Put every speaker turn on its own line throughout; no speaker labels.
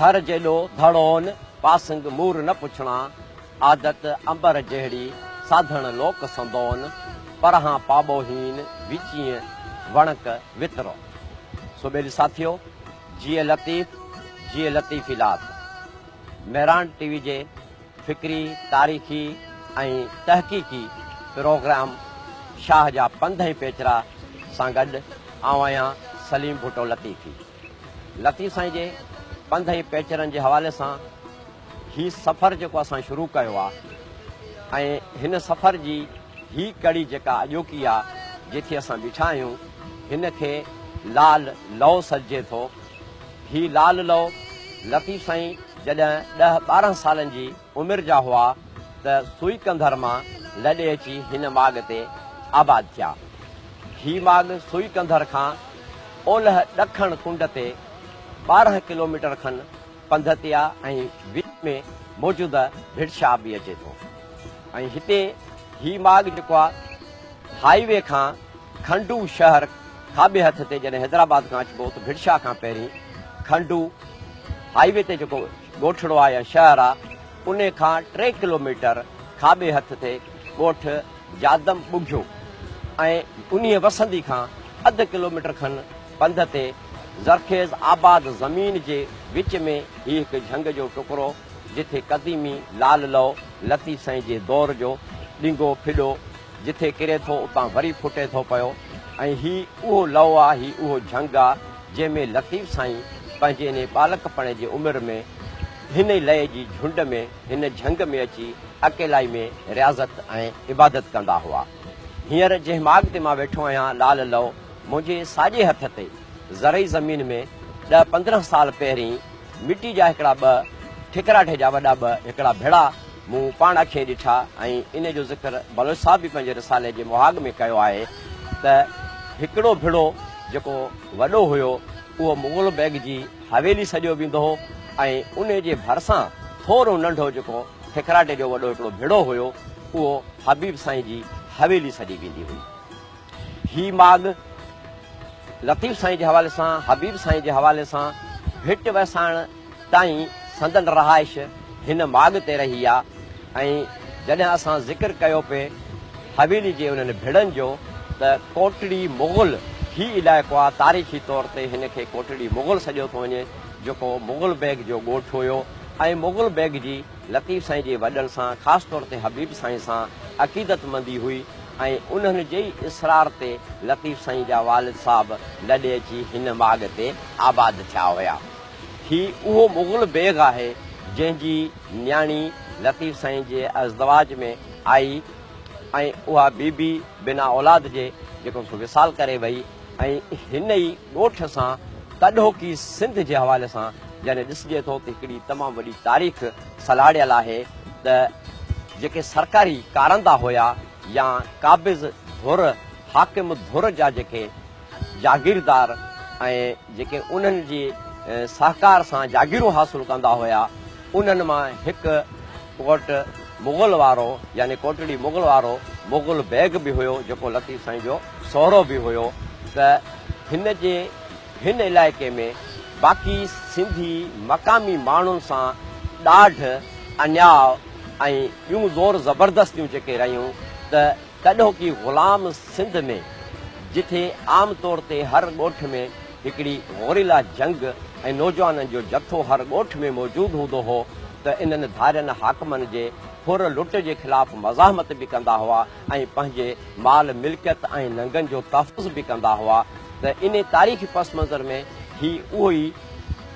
ٿر جيڏو ڌڙون، پاسنگ مور نه پڇڻا، عادت عنبر جهڙي، ساڌڻ لوڪ سندون، پرهان پاٻوهين، وچينء وڻڪ وترو. سو ٻيلي ساٿيو، جيئي لطيف، جيئي لطيفي لات. مهراڻ ٽي وي جي فڪري، تاريخي ۽ تحقيقي پروگرام شاهه جا پنڌ ۽ پيچرا سان گڏ آئون آهيان سليم ڀٽو لطيفي. لطيف سائين جي پنڌ ۽ پيچرن جي حوالي سان هي سفر جيڪو اسان شروع ڪيو آ ۽ هن سفر جي هي ڪڙي جيڪا اڄوڪي آ جيٿي اسان بيٺا آهيون هن کي لال لئو سڏجي ٿو. هي لال لئو لطيف سائين جڏهن ڏهه 12 سالن جي عمر جا هئا ته سوئي ڪنڌر مان لڏي اچي هن ماڳ تي آباد ٿيا. هي ماڳ سوئي ڪنڌر کان اولهه ڏکڻ ڪنڊ تي 12 ڪلوميٽر کن پنڌ تي آ ۽ وچ ۾ موجوده ڀٽ شاهه به اچي ٿو ۽ هتي هي ماڳ جيڪو آ هائي وي کان کنڊو شهر کاٻي هٿ تي جڏهن حيدرآباد کان اچبو ته ڀٽ شاهه کان پهرين کنڊو هائي وي تي جيڪو ڳوٺڙو آ يا شهر آ انهي کان 3 ڪلوميٽر کاٻي هٿ تي ڳوٺ جادم ٻگهيو ۽ انهيء وسندي کان اڌ ڪلوميٽر کن پنڌ تي زرخيز آباد زمين جي وچ ۾ هي هڪ جهنگ جو ٽڪرو جٿي قديمي لال لئو لطيف سائين جي دور جو ڏنگو ڦڏو جٿي ڪري ٿو اتان وري ڦٽي ٿو پيو ۽ هي اهو لئو آ هي اهو جهنگ آ جنهن ۾ لطيف سائين پنهنجي انهي ٻالڪپڻي جي عمر ۾ هن ئي لئي جي جهنڊ ۾ هن جهنگ ۾ اچي اڪيلائي ۾ رياضت ۽ عبادت ڪندا هئا. هينئر جنهن ماڳ تي مان ويٺو آهيان لال لئو منهنجي ساڄي هٿ تي زرعي زمين ۾ 10 15 سال پهرين مٽي جا هڪڙا ٻه ٺڪراٺي جا وڏا ٻه هڪڙا ڀيڙا مون پاڻ اکين ڏٺا ۽ انهي جو ذڪر بلوچ صاحب به پنهنجي رسالي جي مهاڳ ۾ ڪيو آهي ته هڪڙو ڀيڙو جيڪو وڏو هيو اهو مغل بيگ جي حويلي سڏيو ويندو هو ۽ انهي جي ڀرسان ٿورو ننڍو جيڪو ٺڪراٽي جو وڏو هڪڙو ڀيڙو هيو اهو حبيب سائين جي حويلي سڏي ويندي هئي. هي ماڳ لطيف سائين جي حوالي سان حبيب سائين جي حوالي سان ڀٽ وسائڻ تائين سندن رهائش هن ماڳ تي رهي آ ۽ جڏهن اسان ذڪر ڪيو پئي حويلي جي انهن ڀيڙن جو ته ڪوٽڙي مغل هي علائقو آ تاريخي طور تي هن کي ڪوٽڙي مغل سڏيو ٿو وڃي جيڪو مغل بيگ جو ڳوٺ هيو ۽ مغل بيگ جي لطيف سائين جي وڏن سان خاص طور تي حبيب سائين سان عقيدتمندي هئي ۽ انهن جي ئي اصرار تي لطيف سائين جا والد صاحب لڏي اچي هن ماڳ تي آباد ٿيا هيا. هي اهو مغل بيگ آهي جنهن جي نياڻي لطيف سائين جي ازدواج ۾ آئي ۽ اها بي بي بنا اولاد جي جيڪو سو وصال ڪري وئي ۽ هن ئي ڳوٺ سان تڏهوڪي سنڌ جي حوالي سان جڏهن ڏسجي ٿو ته هڪڙي تمام وڏي تاريخ سلهاڙيل آهي ته جيڪي سرڪاري ڪارندا هيا يا قابض ڌر حاڪم ڌر جا جيڪي جاگيردار ۽ جيڪي انهن جي سهڪار سان جاگيرون حاصل ڪندا هيا انهن مان هڪ ڪوٽ مغل وارو يعني ڪوٽڙي مغل وارو مغل بيگ به هيو جيڪو لطيف سائين جو سهرو به هيو ته هن جي هن علائقي ۾ باقي سنڌي مقامي ماڻهن سان ڏاڍ، انياء ۽ ٻيون زور زبردستيون جيڪي رهيون ته تڏهوڪي غلام سنڌ ۾ جٿي عام طور تي هر ڳوٺ ۾ هڪڙي غوريلا جنگ ۽ نوجوانن جو جٿو هر ڳوٺ ۾ موجود هوندو هو ته انهن ڌارين حاڪمن جي ڦر لٽ جي خلاف مزاحمت به ڪندا هئا ۽ پنهنجي مال ملڪيت ۽ ننگن جو تحفظ به ڪندا هئا ته انهي تاريخي پس منظر ۾ هي اهو ئي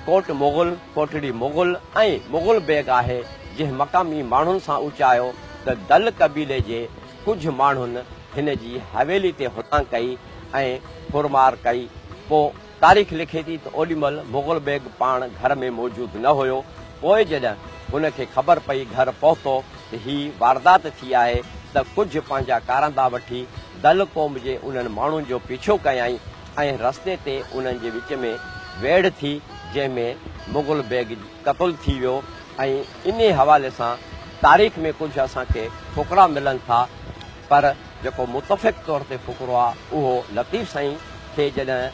ڪوٽ مغل، ڪوٽڙي مغل ۽ مغل بيگ آهي جنهن مقامي ماڻهن سان اچايو ته دل قبيلي جي ڪجهه ماڻهن هن جي حويلي تي هلان ڪئي ۽ ڦرمار ڪئي. پوء تاريخ لکي ٿي ته اوڏي مهل مغل بيگ پاڻ گهر ۾ موجود نه هيو. پوء جڏهن هن کي خبر پئي گهر پهتو ته هي واردات ٿي آهي ته ڪجهه پنهنجا ڪارندا وٺي دل قوم جي انهن ماڻهن جو پيڇو ڪيائين ۽ رستي تي انهن جي وچ ۾ ويڙهه ٿي جنهن ۾ مغل بيگ قتل ٿي ويو ۽ انهي حوالي سان تاريخ ۾ ڪجهه اسان کي فقرا ملن ٿا پر جيڪو متفق طور تي فقرو آ اهو لطيف سائين کي جڏهن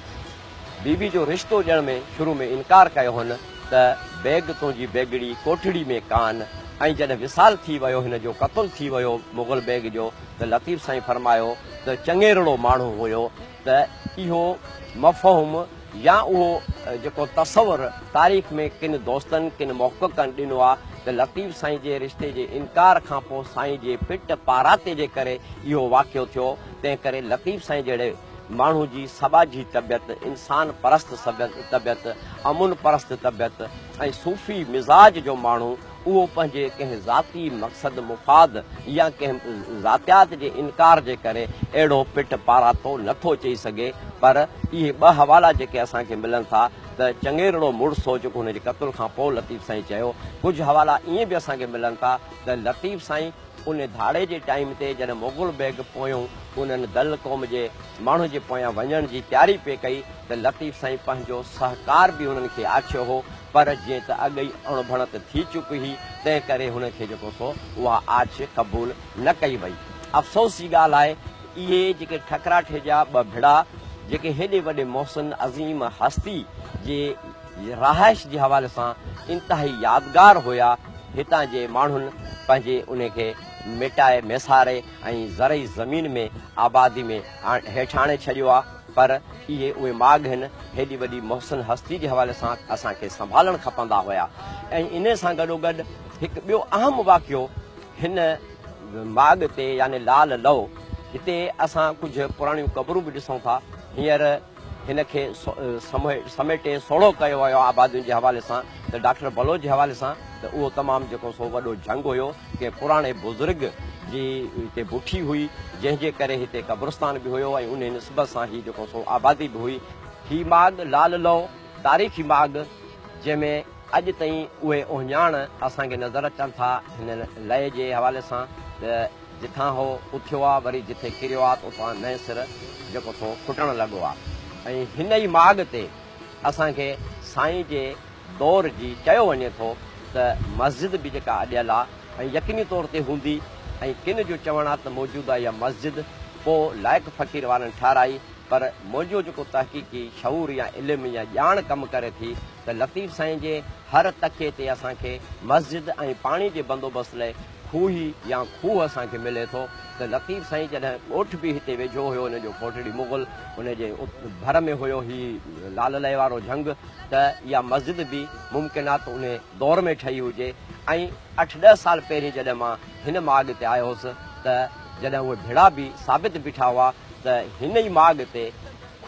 بي بي جو رشتو ڏيڻ ۾ شروع ۾ انڪار ڪيو هن ته بيگ تنهنجي بيگڙي ڪوٺڙي ۾ ڪان ۽ جڏهن وصال ٿي ويو هن جو قتل ٿي ويو مغل بيگ جو ته لطيف سائين فرمايو ته چڱيرڙو ماڻهو هيو ته اهو مفهوم يا اهو جيڪو تصور تاريخ ۾ ڪن دوستن ڪن محققن ڏنو آ ته لطيف سائين جي رشتي جي انڪار کان پوء سائين جي پٽ پاراتي جي ڪري اهو واقعو ٿيو تنهن ڪري لطيف سائين جهڙي ماڻهو جي سٻاجهي طبيعت، انسان پرست طبيعت، امن پرست طبيعت ۽ صوفي مزاج جو ماڻهو اهو پنهنجي ڪنهن ذاتي مقصد مفاد يا ڪنهن ذاتيات جي انڪار جي ڪري اهڙو پٽ پاراتو نه ٿو چئي سگهي پر اهي ٻه حوالا جيڪي اسان کي ملن ٿا ته چڱيرڙو مڙس هو جيڪو هن جي قتل کان پوء لطيف سائين چيو ڪجهه حوالا ائين به اسان کي ملن ٿا ته لطيف سائين ان ڌاڙي جي ٽائيم تي جڏهن مغل بيگ پويون انهن دل قوم جي ماڻهن جي پويان وڃڻ جي تياري پئي ڪئي ته لطيف سائين پنهنجو سهڪار به انهن کي آڇيو هو پر جيئن ته اڳ ئي اڻبڻت ٿي چڪي هئي تنهن ڪري هن کي جيڪو سو اها آڇ قبول نه ڪئي وئي. افسوس جي ڳالهه آهي ته اهي جيڪي ٺڪراٺي جا ٻه ڀڙا جيڪي هيڏي وڏي محسن عظيم هستي جي رهائش جي حوالي سان انتهائي يادگار هيا، هتان جي ماڻهن پنهنجي انهي کي مٽائي ميساري ۽ زرعي زمين ۾ آبادي ۾ هيٺ آڻي ڇڏيو آ پر اهي اهي ماڳ هن هيڏي وڏي محسن هستي جي حوالي سان اسان کي سنڀالڻ کپندا هيا ۽ انهي سان گڏوگڏ هڪ ٻيو اهم واقعو هن ماڳ تي يعني لال لو هتي اسان ڪجهه پراڻيون قبرون به ڏسون ٿا هينئر هن کي سميٽي سوڙهو ڪيو ويو آهي آبادين جي حوالي سان ته ڊاڪٽر بلوچ جي حوالي سان ته اهو تمام جيڪو سو وڏو جهنگ هيو ڪنهن پراڻي بزرگ جي هتي بٺي هئي جنهن جي ڪري هتي قبرستان به هيو ۽ انهي نسبت سان هي جيڪو سو آبادي به هئي. هي ماڳ لال لو تاريخي ماڳ جنهن ۾ اڄ تائين اهي اهڃاڻ اسان کي نظر اچن ٿا هن لئي جي حوالي سان ته جتان هو اٿيو آ وري جٿي ڪريو آ ته اتان نئين سر جيڪو سو ڦٽڻ لڳو آ ۽ هن ئي ماڳ تي اسان کي سائين جي دور جي چيو وڃي ٿو ته مسجد به جيڪا اڏيل آ ۽ يقيني طور تي هوندي ۽ ڪن جو چوڻ آ ته موجوده اها مسجد پو لائق فقير وارن ٺهرائي پر منهنجو جيڪو تحقيقي شعور يا علم يا ڄاڻ ڪم ڪري ٿي ته لطيف سائين جي هر تڪي تي اسان کي مسجد ۽ پاڻي جي بندوبست لئي کوهي يا کوهه اسان کي ملي ٿو ته لطيف سائين جڏهن ڳوٺ به هتي ويجهو هيو ان جو ڪوٽڙي مغل ان جي ڀر ۾ هيو هي لال لئي وارو جهنگ ته اها مسجد به ممڪن آ ته انهي دور ۾ ٺهي هجي ۽ اٺ ڏهه سال پهرين جڏهن مان هن ماڳ تي آيو هوس ته جڏهن اهي ڀيڙا به ثابت بيٺا هئا ته هن ئي ماڳ تي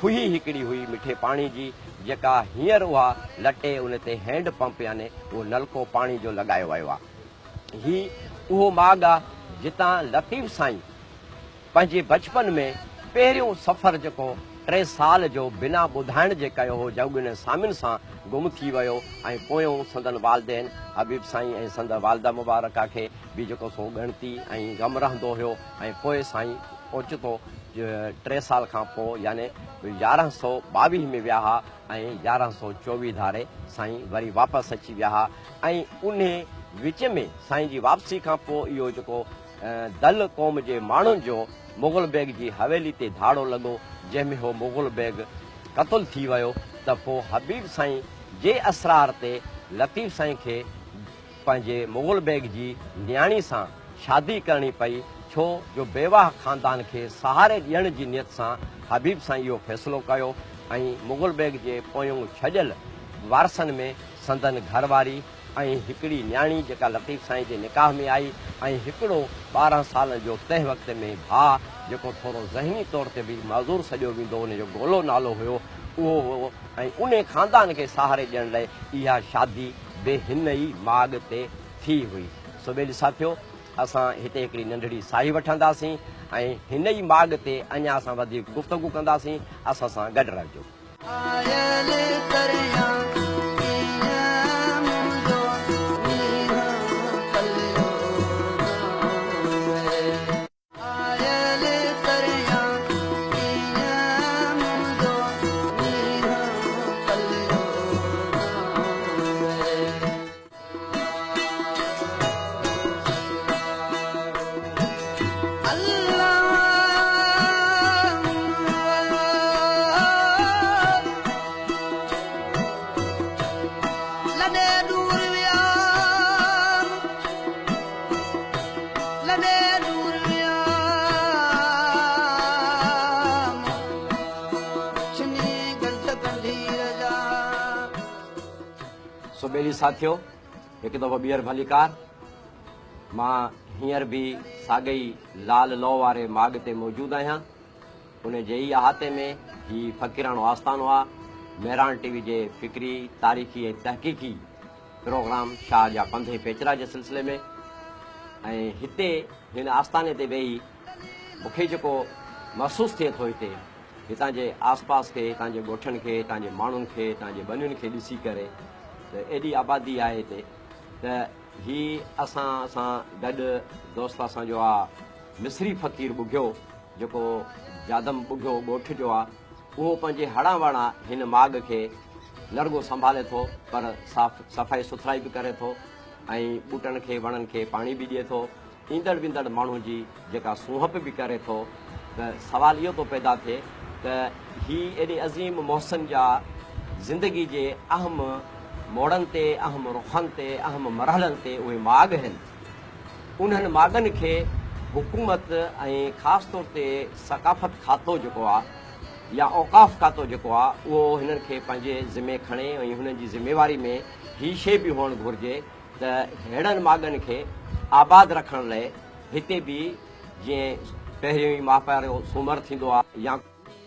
کوهي هڪڙي هئي مٺي پاڻي جي جيڪا هينئر اها لٽي ان تي هينڊ پمپ يعني اهو نلڪو پاڻي جو لڳايو ويو آ. هي اهو ماڳ آ جتان لطيف سائين پنهنجي بچپن ۾ پهريون سفر جيڪو ٽي سال جو بنا ٻڌائڻ جي ڪيو هو جهوڳين ۽ سامين سان گم ٿي ويو ۽ پويون سندن والدين حبيب سائين ۽ سندن والده مبارڪه کي به جيڪو سو ڳڻتي ۽ غم رهندو هيو ۽ پوء سائين اوچتو ٽي سال کان پوء يعني 1122 ۾ ويا ها ۽ 1124 ڌاري سائين وري واپس اچي ويا ها ۽ انهي وچ ۾ سائين جي واپسي کان پوء اهو جيڪو دل قوم جي ماڻهن جو مغل بيگ جي حويلي تي ڌاڙو لڳو جنهن ۾ هو مغل بيگ قتل ٿي ويو ته پوء حبيب سائين جي اسرار تي لطيف سائين کي پنهنجي مغل بيگ جي نياڻي سان شادي ڪرڻي پئي ڇو جو بيواهه خاندان کي سهاري ڏيڻ جي نيت سان حبيب سائين اهو فيصلو ڪيو ۽ مغل بيگ جي پويون ڇڏيل وارثن ۾ سندن گهر واري ۽ هڪڙي نياڻي جيڪا لطيف سائين جي نڪاح ۾ آئي ۽ هڪڙو 12 سالن جو تنهن وقت ۾ ڀاء جيڪو ٿورو ذهني طور تي به معذور سڏيو ويندو ان جو گولو نالو هيو اهو هو ۽ انهي خاندان کي سهاري ڏيڻ لئي اها شادي به هن ئي ماڳ تي ٿي هئي. سو ٻيلي ساٿيو اسان هتي هڪڙي ننڍڙي ساهي وٺنداسين ۽ هن ئي ماڳ تي اڃا اسان وڌيڪ گفتگو ڪنداسين اسان سان گڏ رهجو.
آيل ڪريان ڪيئن منهنجو نينهن ڪليو گانء. آيل ڪريان ڪيئن منهنجو نينهن ڪليو گانء.
ٻيلي ساٿيو، هڪ دفعو ٻيهر ڀليڪار. مان هينئر به ساڳئي لال لو واري ماڳ تي موجود آهيان. ان جي ئي احاطي ۾ هي فقيراڻو آستانو آ. مهراڻ ٽي وي جي فڪري، تاريخي ۽ تحقيقي پروگرام شاهه جا پنڌ ۽ پيچرا جي سلسلي ۾ ۽ هتي هن آستاني تي ويهي مون کي جيڪو محسوس ٿئي ٿو هتي هتان جي آس پاس کي، هتان جي ڳوٺن کي، هتان جي ماڻهن کي، هتان جي ٻنين کي ڏسي ڪري ته ايڏي آبادي آهي هتي ته هي اسان سان گڏ دوست اسان جو آ مصري فقير ٻگهيو جيڪو جادم ٻگهيو ڳوٺ جو آ اهو پنهنجي هڙان وڙان هن ماڳ کي نه رڳو سنڀالي ٿو پر صاف صفائي سٿرائي به ڪري ٿو ۽ ٻوٽن کي وڻن کي پاڻي به ڏئي ٿو ايندڙ ويندڙ ماڻهو جي جيڪا سونهپ به ڪري ٿو ته سوال اهو ٿو پيدا ٿئي ته هي ايڏي عظيم محسن جا زندگي جي اهم موڙن تي اهم رخن تي اهم مرحلن تي اهي ماڳ هن انهن ماڳن کي حڪومت ۽ خاص طور تي ثقافت کاتو جيڪو آ يا اوقاف کاتو جيڪو آ اهو هنن کي پنهنجي ذمي کڻي ۽ هنن جي ذميواري ۾ هي شيء به هئڻ گهرجي ته ههڙن ماڳن کي آباد رکڻ لئه هتي به جيئن پهريون ئي ماهپارو سومر ٿيندو آ يا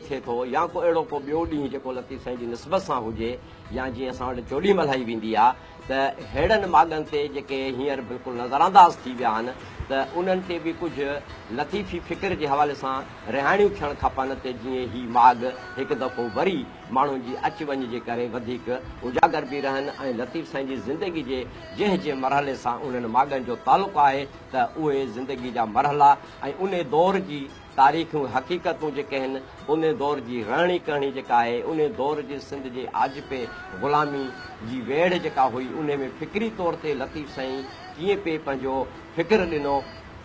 ٿئي ٿو يا ڪو اهڙو ڪو ٻيو ڏينهن جيڪو لطيف سائين جي نسبت سان هجي يا جيئن اسان وٽ چوڏهين ملهائي ويندي آ ته ههڙن ماڳن تي جيڪي هينئر بلڪل نظرانداز ٿي ويا آهن ته انهن تي به ڪجهه لطيفي فڪر جي حوالي سان رهاڻيون ٿيڻ کپن ته جيئن هي ماڳ هڪ دفعو وري ماڻهن جي اچ وڃ جي ڪري وڌيڪ اجاگر به رهن ۽ لطيف سائين جي زندگي جي جنهن جنهن مرحلي سان انهن ماڳن جو تعلق آهي ته اهي زندگي جا مرحلا ۽ انهي دور جي تاريخيون حقيقتون جيڪي هن انهي دور جي رهڻي ڪهڻي جيڪا آهي، انهي دور جي سنڌ جي آجپي، غلامي، جي ويڙهه جيڪا هئي، انهي ۾ فڪري طور تي لطيف سائين ڪيئن پئي پنهنجو فڪر ڏنو،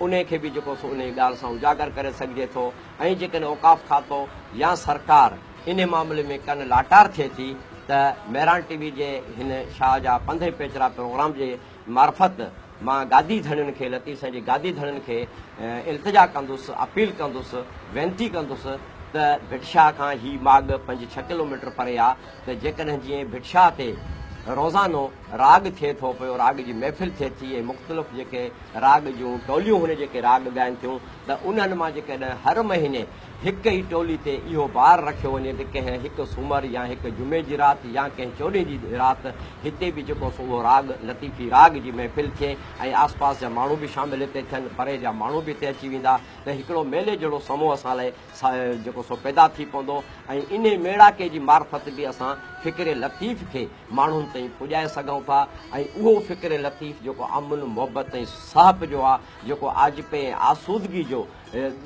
انهي کي به جيڪو سو انهي ڳالهه سان اجاگر ڪري سگهجي ٿو ۽ جيڪڏهن اوقاف کاتو يا سرڪار انهي معاملي ۾ ڪن لاٽار ٿئي ٿي ته مهراڻ ٽي وي جي هن شاهه جا پنڌ ۽ پيچرا پروگرام جي معرفت مان گادي ڌڻين کي، لطيف سائين جي گادي ڌڻين کي التجا ڪندس، اپيل ڪندس، وينتي ڪندس ته ڀٽ شاهه کان هي ماڳ پنج ڇهه ڪلوميٽر پري آ ته جيڪڏهن جيئن ڀٽ شاهه تي روزانو راڳ ٿئي ٿو پيو، راڳ جي محفل ٿئي ٿي ۽ مختلف جيڪي راڳ جون ٽوليون هن جيڪي راڳ ڳائن ٿيون ته انهن مان جيڪڏهن هر مهيني هڪ ئي ٽولي تي اهو بار رکيو وڃي ته ڪنهن هڪ سومر يا هڪ جمعي جي رات يا ڪنهن چوڏهين جي رات هتي به جيڪو سو اهو راڳ لطيفي راڳ جي محفل ٿئي ۽ آس پاس جا ماڻهو به شامل هتي ٿين پري جا ماڻهو به هتي اچي ويندا ته هڪڙو ميلي جهڙو سمو اسان لاء جيڪو سو پيدا ٿي پوندو ۽ انهي ميڙاڪي جي معرفت به اسان فڪر لطيف کي ماڻهن تائين پڄائي سگهون ٿا ۽ اهو فڪر لطيف جيڪو امن محبت ۽ سهپ جو آ جيڪو آجپي ۽ آسودگي جو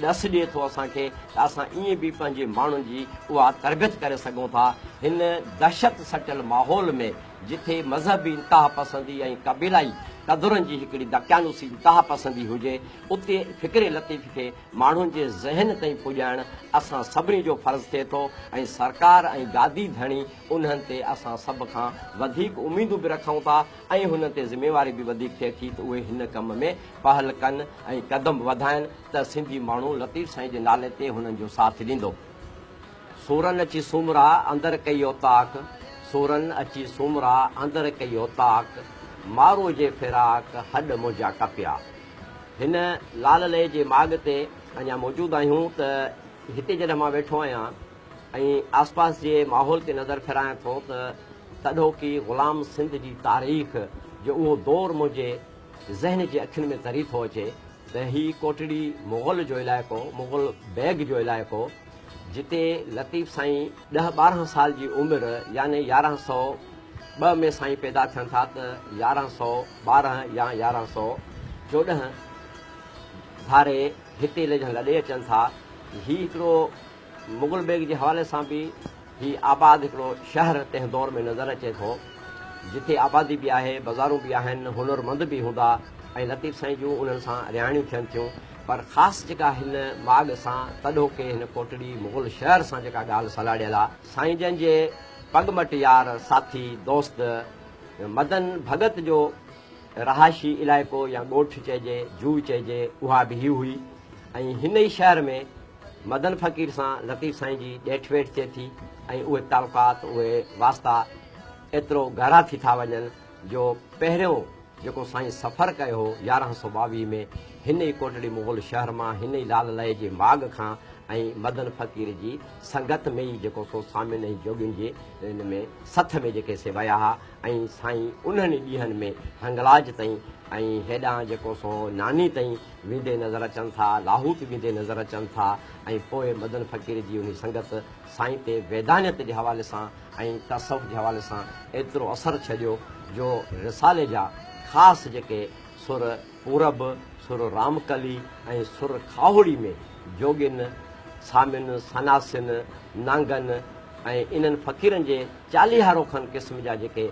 ڏس ڏئي ٿو اسان کي ته اسان ائين به پنهنجي ماڻهن جي اها تربيت ڪري سگهون ٿا. هن دهشت سٽيل ماحول ۾ جٿي مذهبي انتهاپسندي ۽ قبيلائي قدرن جي هڪڙي دقيانوسي انتهاپسندي هجي اتي فڪر لطيف کي ماڻهن جي ذهن تائين پڄائڻ اسان سڀني جو فرض ٿئي ٿو ۽ سرڪار ۽ گادي ڌڻي انهن تي اسان سڀ کان وڌيڪ اميدون به رکون ٿا ۽ هنن تي ذميواري به وڌيڪ ٿئي ٿي ته اهي هن ڪم ۾ پهل ڪن ۽ قدم وڌائن ته سنڌي ماڻهو لطيف سائين جي نالي تي هنن جو ساٿ ڏيندو. سورن اچي سومرا اندر ڪئي اوطاق، سورن اچي سومرا اندر ڪئي اوطاق، مارو جي فراق هڏ منهنجا ڪپيا. هن لال لئي جي ماڳ تي اڃا موجود آهيون ته هتي جڏهن مان ويٺو آهيان ۽ آسپاس جي ماحول تي نظر ڦيرايان ٿو ته تڏهوڪي غلام سنڌ جي تاريخ جو اهو دور منهنجي ذهن جي اکين ۾ تري ٿو اچي ته هي ڪوٽڙي مغل جو علائقو، مغل بيگ جو علائقو، جتي لطيف سائين ڏهه 12 سال جي عمر يعني 1102 ۾ سائين پيدا ٿين ٿا ته 1112 يا 1114 ڌاري هتي لڄن لڏي اچن ٿا. هي هڪڙو مغل بيگ جي حوالي سان به هي آباد هڪڙو شهر تنهن دور ۾ نظر اچي ٿو، جتي آبادي به آهي، بزارون به آهن، هنرمند به هوندا ۽ لطيف سائين جون انهن سان رهاڻيون ٿين ٿيون، پر خاص جيڪا هن ماڳ سان تڏهوڪي هن ڪوٽڙي مغل شهر سان جيڪا ڳالهه سلهاڙيل آ. سائين جن جي پڳ مٽ يار، ساٿي، دوست مدن ڀڳت جو رهائشي علائقو يا ڳوٺ چئجي، جوء چئجي، اها به هي هئي ۽ هن ئي شهر ۾ مدن فقير سان لطيف سائين جي ڏيٺ ويٺ ٿئي ٿي ۽ اهي تعلقات، اهي واسطا ايترو گهرا ٿي ٿا وڃن جو پهريون جيڪو سائين سفر ڪيو هو 1122 ۾ هن ئي ڪوٽڙي مغل شهر مان هن ئي لال لئي جي ماڳ کان ۽ مدن فقير جي سنگت ۾ ئي جيڪو سو سامين ۽ جوڳين جي ان ۾ سٿ ۾ جيڪي سي ويا ها ۽ سائين انهن ئي ڏينهن ۾ هنگلاج تائين ۽ هيڏانهن جيڪو سو ناني تائين ويندي نظر اچن ٿا، لاهوت ويندي نظر اچن ٿا ۽ پوء مدن فقير جي انهي سنگت سائين تي ويدانيت جي حوالي سان ۽ تصوف جي حوالي سان ايترو اثر ڇڏيو جو رسالي جا خاص جيڪي سر پورب، سر رامڪلي ۽ سر کاهوڙي ۾ جوڳين، سامين، سناسين، نانگن ۽ انهن فقيرن جي چاليهارو کن قسم جا جيڪي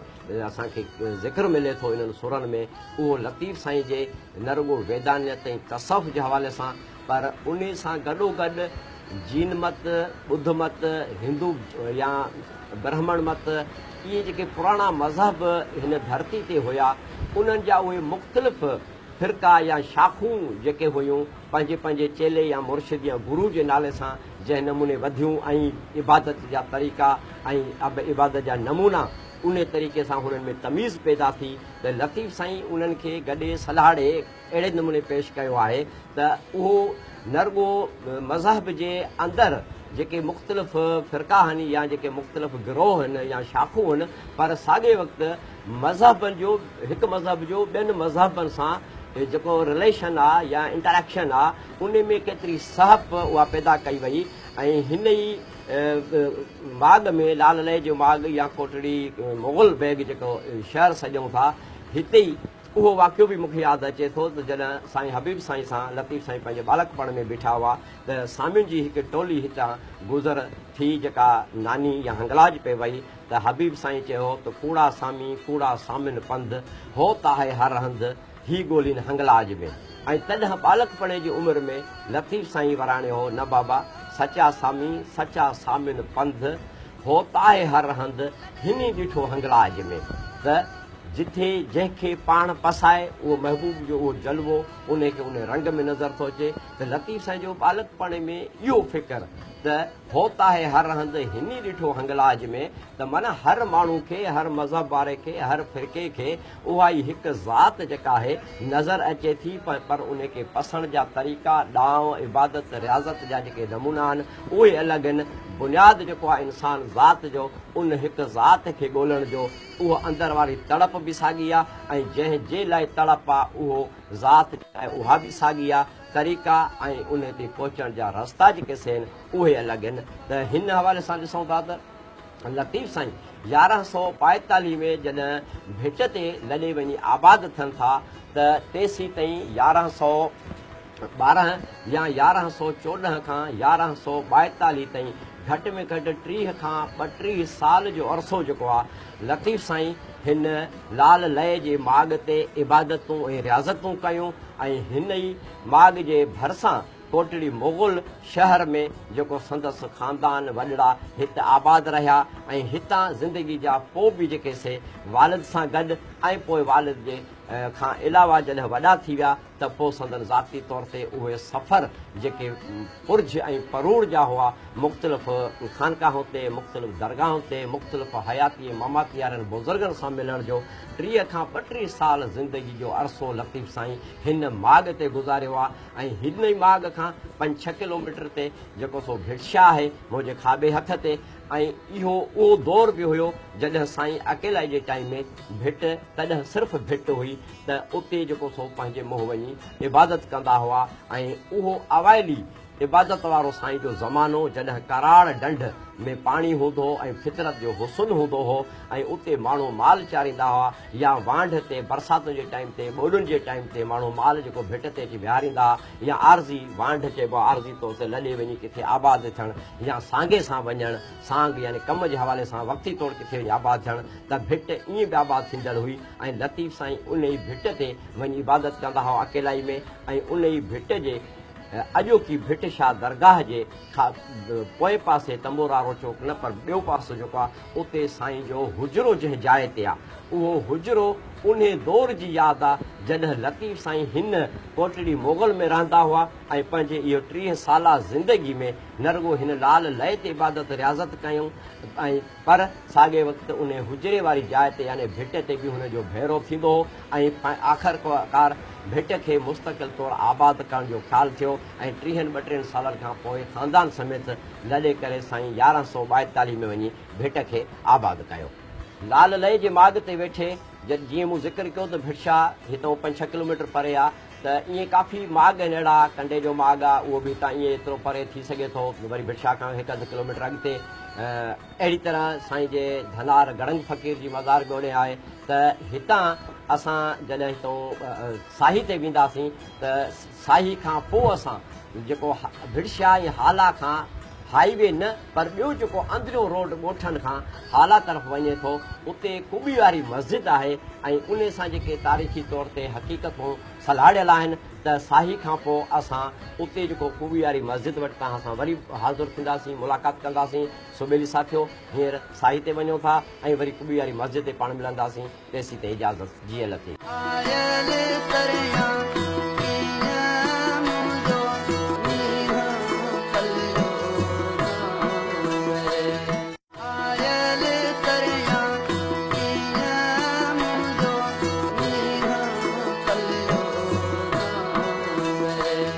اسان کي ذڪر ملي ٿو انهن سرن ۾ اهو لطيف سائين جي نه رڳو ويدانيت ۽ تصوف جي حوالي سان پر انهي سان گڏوگڏ جين مت، ٻڌ مت، هندو يا برهمڻ مت اهي جيڪي پراڻا مذهب هن ڌرتي تي هيا انهن جا اهي مختلف فرقا يا شاخون جيڪي هيون پنهنجي پنهنجي چيلي يا مرشد يا گرو جي نالي سان جنهن نموني وڌيون ۽ عبادت جا طريقا ۽ عبادت جا نمونا انهي طريقي سان هنن ۾ تميز پيدا ٿي ته لطيف سائين انهن کي گڏي سلهاڙي اهڙي نموني پيش ڪيو آهي ته اهو نه رڳو مذهب جي اندر جيڪي مختلف فرقا آهن يا جيڪي مختلف گروهه آهن يا شاخون آهن پر ساڳئي وقت مذهبن جو هڪ مذهب جو ٻين مذهبن سان جيڪو رليشن آهي يا انٽرايڪشن آهي ان ۾ ڪيتري سهپ اها پيدا ڪئي وئي ۽ هن ئي ماڳ ۾ لال لئي جو ماڳ يا ڪوٽڙي مغل بيگ جيڪو شهر سڏيون ٿا هتي ئي اهو واقعو به مون کي ياد اچي ٿو ته جڏهن سائين حبيب سائين سان لطيف سائين پنهنجي ٻالڪپڻ ۾ بيٺا هئا ته سامين جي هڪ ٽولي هتان گذر ٿي جيڪا ناني يا هنگلاج پئي وئي ته حبيب سائين چيو ته ڪوڙا سامي ڪوڙا سامين پنڌ هو ته آهي هر هنڌ هي ڳولين هنگلاج ۾ ۽ تڏهن ٻالڪپڻي جي عمر ۾ لطيف سائين وراڻيو هو نه بابا سچا سامي سچا سامين پنڌ هو ته آهي هر هنڌ هني ڏٺو هنگلاج ۾ ته جٿي جنهن کي پاڻ پسائي اهو محبوب جو اهو جلوو انهي کي انهي رنگ ۾ نظر ٿو اچي ته لطيف سائين جو ٻالڪپڻي ۾ اهو فڪر ته هوت آهي هر هنڌ هني ڏٺو هنگلاج ۾ ته معنيٰ هر ماڻهو کي هر مذهب واري کي هر فرقي کي اها ئي هڪ ذات جيڪا آهي نظر اچي ٿي پر انهي کي پسڻ جا طريقا ڏانء عبادت رياضت جا جيڪي نمونا آهن اهي الڳ آهن بنياد جيڪو آهي انسان ذات جو ان هڪ ذات کي ڳولڻ جو اهو اندر واري تڙپ به ساڳي آ ۽ جنهن جي لاء تڙپ آ اهو ذات آهي اها به ساڳي آ، طريقا ۽ انهي تي پهچڻ جا رستا جيڪي سي آهن اهي الڳ آهن ته هن حوالي سان ڏسون ٿا ته لطيف سائين 1142 ۾ جڏهن ڀٽ تي لڏي وڃي آباد ٿين ٿا ته تيسين تائين 1112 يا 1114 کان 1142 تائين گهٽ ۾ گهٽ 30 کان 32 سال جو عرصو جيڪو آ لطيف سائين هن لال لئي جي ماڳ تي عبادتون ۽ رياضتون ڪيون ۽ هن ئي ماڳ جي ڀرسان ڪوٽڙي مغل شهر ۾ جيڪو سندس خاندان وڏڙا هت آباد رهيا ۽ هتان زندگي جا پوء به جيڪي سي والد سان گڏ ۽ پوء والد جي کان علاوه جڏهن وڏا ٿي ويا ته پوء سندن ذاتي طور تي اهي سفر جيڪي پرجهه ۽ پروڙ جا هئا، مختلف خانقاهن تي، مختلف درگاهن تي، مختلف حياتي ۽ مماتي وارن بزرگن سان ملڻ جو 30 کان 32 سال زندگي جو عرصو لطيف سائين هن ماڳ تي گذاريو آهي ۽ هن ئي ماڳ کان پنج ڇهه ڪلوميٽر تي جيڪو سو ڀٽ شاهه آهي منهنجي کاٻي هٿ تي ۽ اهو اهو دور به هيو جڏهن سائين اڪيلائي جي ٽائيم ۾ ڀٽ تڏهن صرف ڀٽ هئي ته اتي جيڪو سو پنهنجي منهن وڃي عبادت ڪندا هئا ۽ اهو اوائلي عبادت وارو سائين جو زمانو جڏهن ڪراڙ ڍنڍ ۾ پاڻي هوندو هو ۽ فطرت جو حسن هوندو هو ۽ اتي ماڻهو مال چاريندا هئا يا وانڍ تي برساتن جي ٽائيم تي ٻوڏن جي ٽائيم تي ماڻهو مال جيڪو ڀٽ تي اچي ويهاريندا هئا يا عارضي وانڍ چئبو آهي عارضي طور تي لڏي وڃي ڪٿي آباد ٿيڻ يا سانگي سان وڃڻ سانگ يعني ڪم جي حوالي سان وقتي طور ڪٿي وڃي آباد ٿيڻ ته ڀٽ ائين به آباد ٿيندڙ هئي ۽ لطيف سائين انهي ڀٽ تي وڃي عبادت ڪندا هئا اڪيلائي ۾ ۽ انهي ڀٽ جي اڄوڪي ڀٽ شاهه درگاهه جي پوئين پاسي تنبوراڙو چوڪ نه پر ٻيو پاسو جيڪو آهي اتي سائين جو حجرو جنهن جاء تي آهي. اهو حجرو انهي دور جي ياد آ جڏهن لطيف سائين هن ڪوٽڙي مغل ۾ رهندا هئا ۽ پنهنجي اهو 30 سالا زندگي ۾ نه رڳو هن لال لئي تي عبادت رياضت ڪيائون ۽ پر ساڳئي وقت انهي حجري واري جاء تي يعني ڀٽ تي به هن جو ڀيرو ٿيندو هو ۽ آخرڪار ڀٽ کي مستقل طور آباد ڪرڻ جو خيال ٿيو ۽ ٽيهن ٻٽيهن سالن کان پوء خاندان سميت لڏي ڪري سائين 1142 ۾ وڃي ڀٽ کي آباد ڪيو. لال لئي جي ماڳ تي ويٺي جيئن مون ذڪر ڪيو ته ڀٽ شاهه هتئون پنج ڇهه ڪلوميٽر پري آ ته ائين ڪافي ماڳ آهن اهڙا ڪنڊي جو ماڳ آ اهو به هتان ائين ايترو پري ٿي سگهي ٿو وري ڀٽ شاهه کان هڪ اڌ ڪلوميٽر اڳتي اهڙي طرح سائين جي ڌنار گڙنگ فقير جي مزار به اوڏي آهي ته هتان اسان جڏهن هتئون ساهي تي وينداسين ته ساهي کان پوء اسان جيڪو ڀٽ شاهه ۽ هالا کان هائي وي نه پر ٻيو جيڪو اندريون روڊ ڳوٺن کان هالا طرف وڃي ٿو اتي قبي واري مسجد آهي ۽ انهي سان جيڪي تاريخي طور تي حقيقتون سلهاڙيل آهن ته ساهي کان پوء اسان اتي جيڪو قبي واري مسجد وٽ توهان سان وري حاضر ٿينداسين ملاقات ڪنداسين سو ٻيلي ساٿيو هينئر ساهي تي وڃون ٿا ۽ وري قبي واري مسجد تي پاڻ ملنداسين. تيسين اجازت جيئي لطيف.
آيل تريان ڪيئن منهنجو مينهن پليو ري. آيل تريان ڪيئن منهنجو مينهن پليو ري.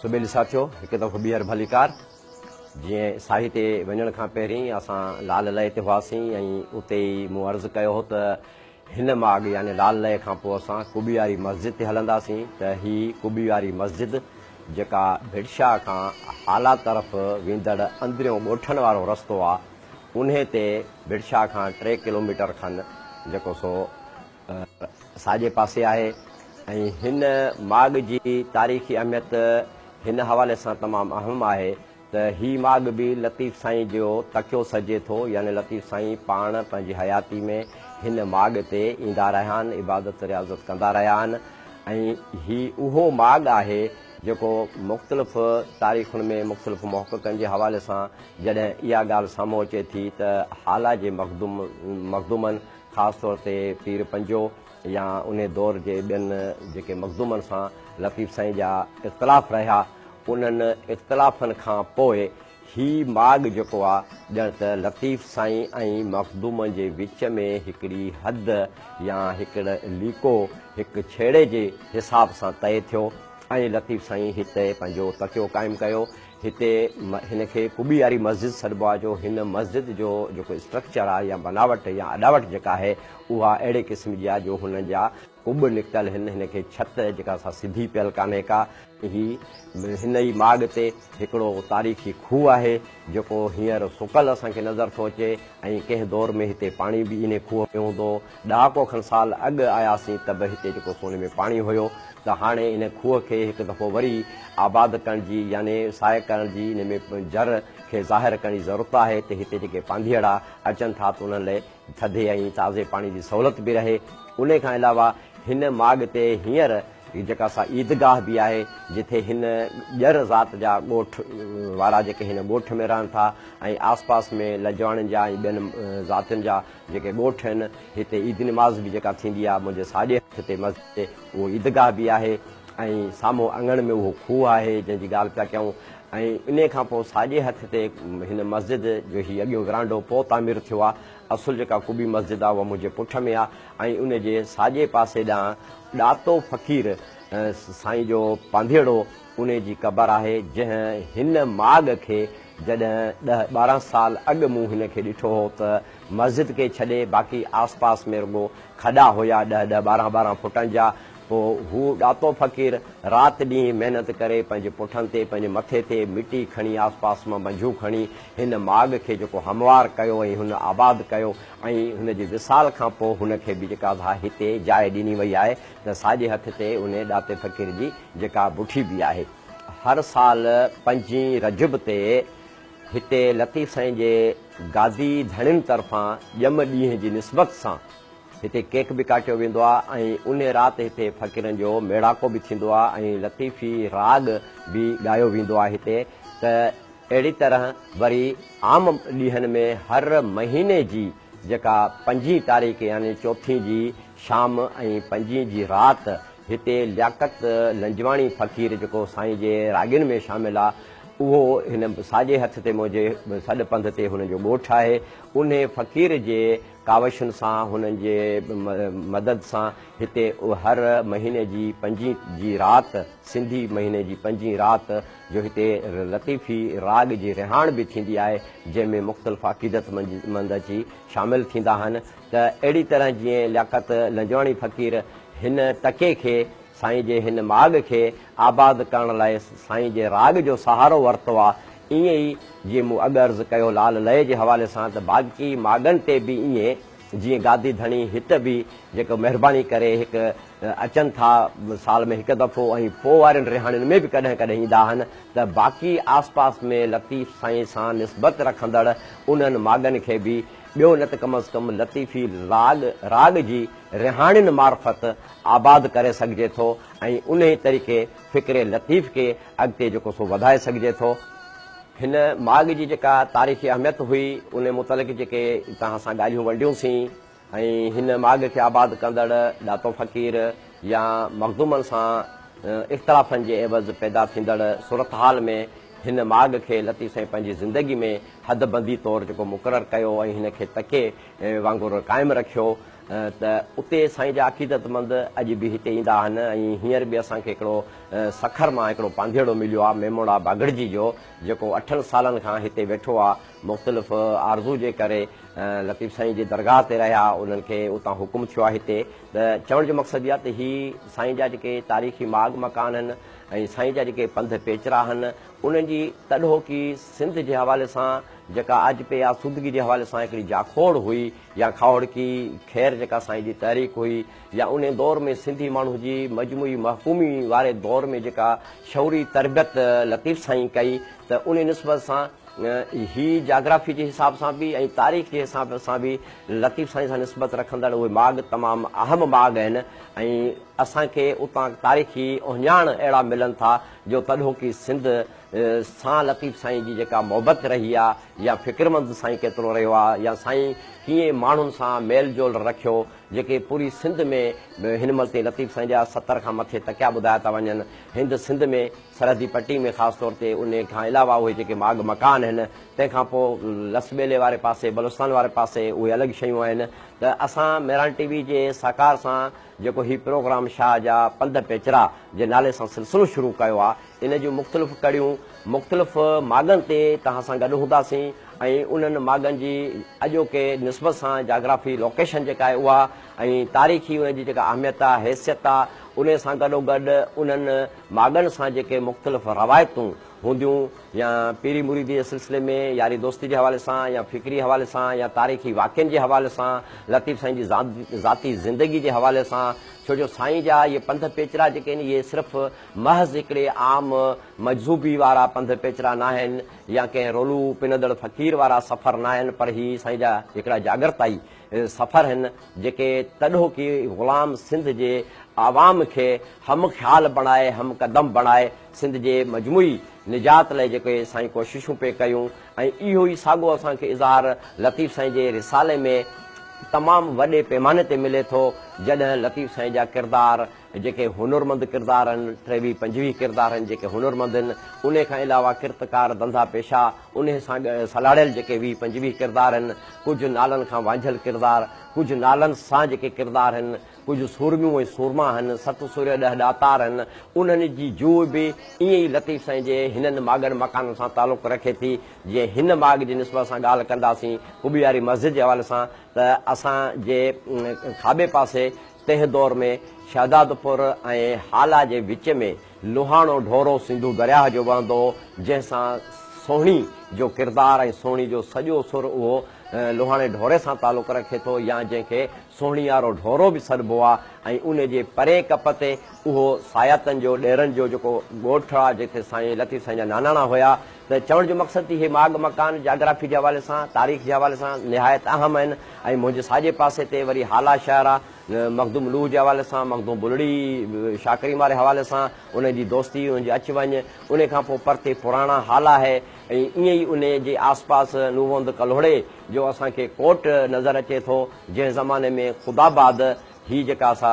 سو ٻيلي ساٿيو هڪ دفعو ٻيهر ڀليڪار. جيئن ساهي تي وڃڻ کان پهرين اسان لال لئي تي هئاسين ۽ اتي ئي مون عرض ڪيو هو ته هن ماڳ يعني لال لئي کان پوء اسان قبي واري مسجد تي هلنداسين ته هي قبي واري مسجد جيڪا ڀٽ شاهه کان هالا طرف ويندڙ اندريون ڳوٺن وارو رستو آ انهي تي ڀٽ شاهه کان 3 ڪلوميٽر کن جيڪو سو ساڄي پاسي آهي ۽ هن ماڳ جي تاريخي اهميت هن حوالي سان تمام اهم آهي ته هي ماڳ به لطيف سائين جو تڪيو سڏجي ٿو يعني لطيف سائين پاڻ پنهنجي حياتي ۾ هن ماڳ تي ايندا رهيا آهن عبادت رياضت ڪندا رهيا آهن ۽ هي اهو ماڳ آهي جيڪو مختلف تاريخن ۾ مختلف محققن جي حوالي سان جڏهن اها ڳالهه سامهون اچي ٿي ته هالا جي مخدوم مخدومن خاص طور تي پير پنجو يا انهي دور جي ٻين جيڪي مخدومن سان لطيف سائين جا اختلاف رهيا، انهن اختلافن کان پوء هي ماڳ جيڪو آ ڄڻ ته لطيف سائين ۽ مخدومن جي وچ ۾ هڪڙي حد يا هڪڙ ليڪو هڪ ڇيڙي جي حساب سان طئي ٿيو ۽ لطيف سائين هتي پنهنجو تڪيو قائم ڪيو. هتي هن کي قبي واري مسجد سڏبو آهي جو هن مسجد جو جيڪو اسٽرڪچر آهي يا بناوٽ يا اڏاوٽ جيڪا آهي اها اهڙي قسم جي آهي جو هن جا قب نڪتل هن هن کي ڇت جيڪا سا سڌي پيل ڪانهي ڪا. هي هن ئي ماڳ تي هڪڙو تاريخي کوهه آهي جيڪو هينئر سڪل اسان کي نظر ٿو اچي ۽ ڪنهن دور ۾ هتي پاڻي به انهي کوهه ۾ هوندو هو. ڏهاڪو کن سال اڳ آياسين ته به هتي جيڪو سو ان ۾ پاڻي هيو ته هاڻي ان کوهه کي هڪ دفعو وري آباد ڪرڻ جي يعني سائي ڪرڻ جي ان ۾ جر کي ظاهر ڪرڻ جي ضرورت آهي ته هتي جيڪي پانڌيئڙا اچن ٿا ته انهن لئي ٿڌي ۽ تازي پاڻي جي سهولت به رهي. انهي کان علاوه هن ماڳ تي هينئر جيڪا سا عيدگاهه به آهي جتي هن ڄر ذات جا ڳوٺ وارا جيڪي هن ڳوٺ ۾ رهن ٿا ۽ آس پاس ۾ لجواڻين جا ۽ ٻين ذاتين جا جيڪي ڳوٺ آهن هتي عيد نماز به جيڪا ٿيندي آهي منهنجي ساڄي هٿ تي مسجد تي اهو عيدگاهه به آهي ۽ سامهون اڱڻ ۾ اهو کوهه آهي جنهن جي ڳالهه پيا ڪيون ۽ انهي کان پوء ساڄي هٿ تي هن مسجد جو هي اڳيون ورانڊو پوء تعمير ٿيو آهي اصل جيڪا قبي مسجد آهي اها منهنجي پٺ ۾ آهي ۽ ان جي ساڄي پاسي ڏانهن ڏاتو فقير سائين جو پانڌيئڙو انهي جي قبر آهي جنهن هن ماڳ کي جڏهن ڏهه 12 سال اڳ مون هن کي ڏٺو هو ته مسجد کي ڇڏي باقي آس پاس ۾ رڳو کڏا هيا ڏهه ڏهه 12 12 فوٽن جا پوء هو ڏاتو فقير رات ڏينهن محنت ڪري پنهنجي پٺن تي پنهنجي مٿي تي مٽي کڻي آس پاس مان منجهون کڻي هن ماڳ کي جيڪو هموار ڪيو ۽ هن آباد ڪيو ۽ هن جي وصال کان پوء هن کي به جيڪا سا هتي جاء ڏني وئي آهي ته ساڄي هٿ تي انهي ڏاتي فقير جي جيڪا بٺي به آهي. هر سال پنجين رجب تي هتي لطيف سائين جي گادي ڌڻين طرفان ڄم ڏينهن جي نسبت سان هتي ڪيڪ به ڪاٽيو ويندو آهي ۽ انهي رات هتي فقيرن جو ميڙاڪو به ٿيندو آهي ۽ لطيفي راڳ به ڳايو ويندو آهي هتي ته اهڙي طرح وري عام ڏينهن ۾ هر مهيني جي جيڪا پنجين تاريخ يعني چوٿين جي شام ۽ پنجين جي رات هتي لياقت لنجواڻي فقير جيڪو سائين جي راڳين ۾ شامل آ اهو هن ساڄي هٿ تي منهنجي سڏ پنڌ تي هن جو ڳوٺ آهي انهي فقير جي ڪاوشن سان هنن جي مدد سان هتي هر مهيني جي پنجين جي رات سنڌي مهيني جي پنجين رات جو هتي لطيفي راڳ جي رهاڻ به ٿيندي آهي جنهن ۾ مختلف عقيدت مند اچي شامل ٿيندا آهن ته اهڙي طرح جيئن لياقت لنجواڻي فقير هن تڪي کي سائين جي هن ماڳ کي آباد ڪرڻ لاء سائين جي راڳ جو سهارو ورتو آ، ائين ئي جيئن مون اڳ عرض ڪيو لال لئي جي حوالي سان ته باقي ماڳن تي به ائين جيئن گادي ڌڻي هت به جيڪو مهرباني ڪري هڪ اچن ٿا سال ۾ هڪ دفعو ۽ پوء وارين رهاڻين ۾ به ڪڏهن ڪڏهن ايندا آهن ته باقي آس پاس ۾ لطيف سائين سان نسبت رکندڙ انهن ماڳن کي به ٻيو نه ته ڪم از ڪم لطيفي راڳ راڳ جي رهاڻين معرفت آباد ڪري سگهجي ٿو ۽ انهي طريقي فڪر لطيف کي اڳتي جيڪو سو وڌائي سگهجي ٿو. هن ماڳ جي جيڪا تاريخي اهميت هئي انهي متعلق جيڪي توهان سان ڳالهيون ونڊيون سين ۽ هن ماڳ کي آباد ڪندڙ ڏاتو فقير يا مخدومن سان اختلافن جي عيوض پيدا ٿيندڙ صورتحال ۾ هن ماڳ کي لطيف سائين پنهنجي زندگي ۾ حد بندي طور جيڪو مقرر ڪيو ۽ هن کي تڪي وانگر قائم رکيو ته اتي سائين جا عقيدتمند اڄ به هتي ايندا آهن ۽ هينئر به اسان کي هڪڙو سکر مان هڪڙو پانڌيئڙو مليو آهي ميموڙا باگڙجي جو جيڪو اٺن سالن کان هتي ويٺو آهي مختلف آرزو جي ڪري لطيف سائين جي درگاهه تي رهيا انهن کي اتان حڪم ٿيو آهي هتي ته چوڻ جو مقصد اهو آهي ته هي سائين جا جيڪي تاريخي ماڳ مڪان آهن ۽ سائين جا جيڪي پنڌ پيچرا آهن انهن جي تڏهوڪي سنڌ جي حوالي سان جيڪا آجپي آسودگي جي حوالي سان هڪڙي جاکوڙ هئي يا کاهوڙڪي خير جيڪا سائين جي تحريڪ هئي يا انهي دور ۾ سنڌي ماڻهو جي مجموعي محڪومي واري دور ۾ جيڪا شعوري تربيت لطيف سائين ڪئي ته انهي نسبت سان هي جاگرافي جي حساب سان به ۽ تاريخ جي حساب سان به لطيف سائين سان نسبت رکندڙ اهي ماڳ تمام اهم ماڳ آهن ۽ اسان کي اتان تاريخي اهڃاڻ اهڙا ملن ٿا جو تڏهوڪي سنڌ سان لطيف سائين جي جيڪا محبت رهي آ يا فڪرمند سائين ڪيترو رهيو آ يا سائين ڪيئن ماڻهن سان ميل جول رکيو جيڪي پوري سنڌ ۾ هن مهل تائين لطيف سائين جا 70 کان مٿي تڪيا ٻڌايا ٿا وڃن هند سنڌ ۾ سرحدي پٽي ۾ خاص طور تي انهي کان علاوه اهي جيڪي ماڳ مڪان آهن تنهن کان پوء لس ٻيلي واري پاسي بلوچستان واري پاسي اهي الڳ شيون آهن ته اسان مهراڻ ٽي وي جي سهڪار سان جيڪو هي پروگرام شاهه جا پنڌ پيچرا جي نالي سان سلسلو شروع ڪيو آهي ان جون مختلف ڪڙيون مختلف ماڳن تي توهان سان گڏ هونداسين ۽ انهن ماڳن جي اڄوڪي نسبت سان جاگرافي لوڪيشن جيڪا آهي اها ۽ تاريخي ان جي جيڪا اهميت آهي حيثيت آهي انهي سان گڏوگڏ انهن ماڳن سان جيڪي مختلف روايتون هونديون يا پيري مريدي جي سلسلي ۾ ياري دوستي جي حوالي سان يا فڪري حوالي سان يا تاريخي واقعن جي حوالي سان لطيف سائين جي ذاتي زندگي جي حوالي سان ڇو جو سائين جا اهي پنڌ پيچرا جيڪي آهن اهي صرف محض هڪڙي عام مجذوبي وارا پنڌ پيچرا ناهن يا ڪنهن رولو پنندڙ فقير وارا سفر ناهن پر هي سائين جا هڪڙا جاڳرتائي سفر هن جيڪي تڏهوڪي غلام سنڌ جي عوام کي هم خيال بڻائي هم قدم بڻائي سنڌ جي مجموعي نجات لئه جيڪي سائين ڪوششون پئي ڪيون ۽ اهو ئي ساڳو اسان کي اظهار لطيف سائين جي رسالي ۾ تمام وڏي پيماني تي ملي ٿو جڏهن لطيف سائين جا ڪردار جيڪي هنرمند ڪردار آهن، ٽيويهه پنجويهه ڪردار آهن جيڪي هنرمند آهن، انهي کان علاوه ڪرتڪار، ڌنڌا پيشا، انهي سان سلهاڙيل جيڪي ويهه پنجويهه ڪردار آهن، ڪجهه نالن کان وانجهيل ڪردار، ڪجهه نالن سان جيڪي ڪردار آهن، ڪجهه سورميون ۽ سورما آهن، ست سورهيه ڏهه ڏاتار آهن، انهن جي جوء به ائين ئي لطيف سائين جي هنن ماڳن مڪانن سان تعلق رکي ٿي، جيئن هن ماڳ جي نسبت سان ڳالهه ڪنداسين قبي واري مسجد جي حوالي سان ته اسان جي کاٻي پاسي تنهن دور ۾ شهدادپور ۽ هالا جي وچ ۾ لوهاڻو ڍورو سنڌو درياهه جو وهندو هو، جنهن سان سهڻي جو ڪردار ۽ سهڻي جو سڄو سر اهو لوهاڻي ڍوري سان تعلق رکي ٿو يا جنهن کي سهڻيارو ڍورو به سڏبو آ ۽ ان جي پرئين ڪپ تي اهو ساياتن جو ڏيرن جو جيڪو ڳوٺ آ جتي سائين لطيف سائين جا ناناڻا هيا ته چوڻ جو مقصد ته اهي ماڳ مڪان جاگرافي جي حوالي سان تاريخ جي حوالي سان نهايت اهم آهن ۽ منهنجي ساڄي پاسي تي وري هالا شهر آ مخدوم نوح جي حوالي سان مخدوم بلڙي شاهه ڪريم واري حوالي سان انهن جي دوستي انهن جي اچ وڃ انهي کان پوء پرتي پراڻا هالا آهي ۽ ائين ئي انهي جي آس پاس نووند ڪلهوڙي جو اسان کي ڪوٽ نظر اچي ٿو، جنهن زماني ۾ خداآباد هي جيڪا سا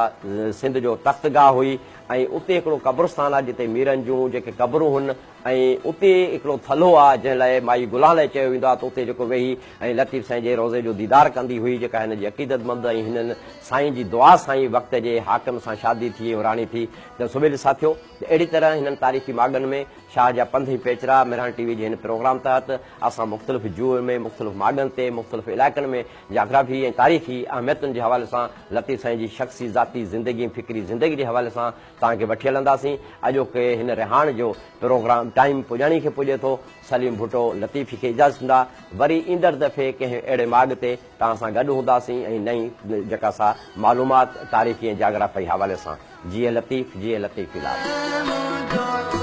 سنڌ جو تخت گاهه هئي ۽ اتي هڪڙو قبرستان آهي جتي ميرن جون جيڪي قبرون هن ۽ اتي هڪڙو ٿلهو آهي جنهن لاء مائي گلان لاء چيو ويندو آهي ته اتي جيڪو ويهي ۽ لطيف سائين جي روضي جو ديدار ڪندي هئي جيڪا هن جي عقيدتمند ۽ هنن سائين جي دعا سان ئي وقت جي حاڪم سان شادي ٿي ۽ راڻي ٿي ته سويل ساٿيو ته اهڙي طرح هنن تاريخي ماڳن ۾ شاهه جا پنڌ ۽ پيچرا مهراڻ ٽي وي جي هن پروگرام تحت اسان مختلف جوء ۾ مختلف ماڳن تي مختلف علائقن ۾ جاگرافي ۽ تاريخي اهميتن جي حوالي سان لطيف سائين جي شخصي ذاتي زندگي ۽ فڪري زندگي جي حوالي سان توهان کي وٺي هلنداسين. اڄوڪي هن رهاڻ جو پروگرام ٽائيم پڄاڻي کي پڄي ٿو. سليم ڀٽو لطيفي کي اجازت ڏيندا. وري ايندڙ دفعي ڪنهن اهڙي ماڳ تي توهان سان گڏ هونداسين ۽ نئين جيڪا سا معلومات تاريخي ۽ جاگرافيائي حوالي سان. جيئي لطيف جيئي لطيفي لال.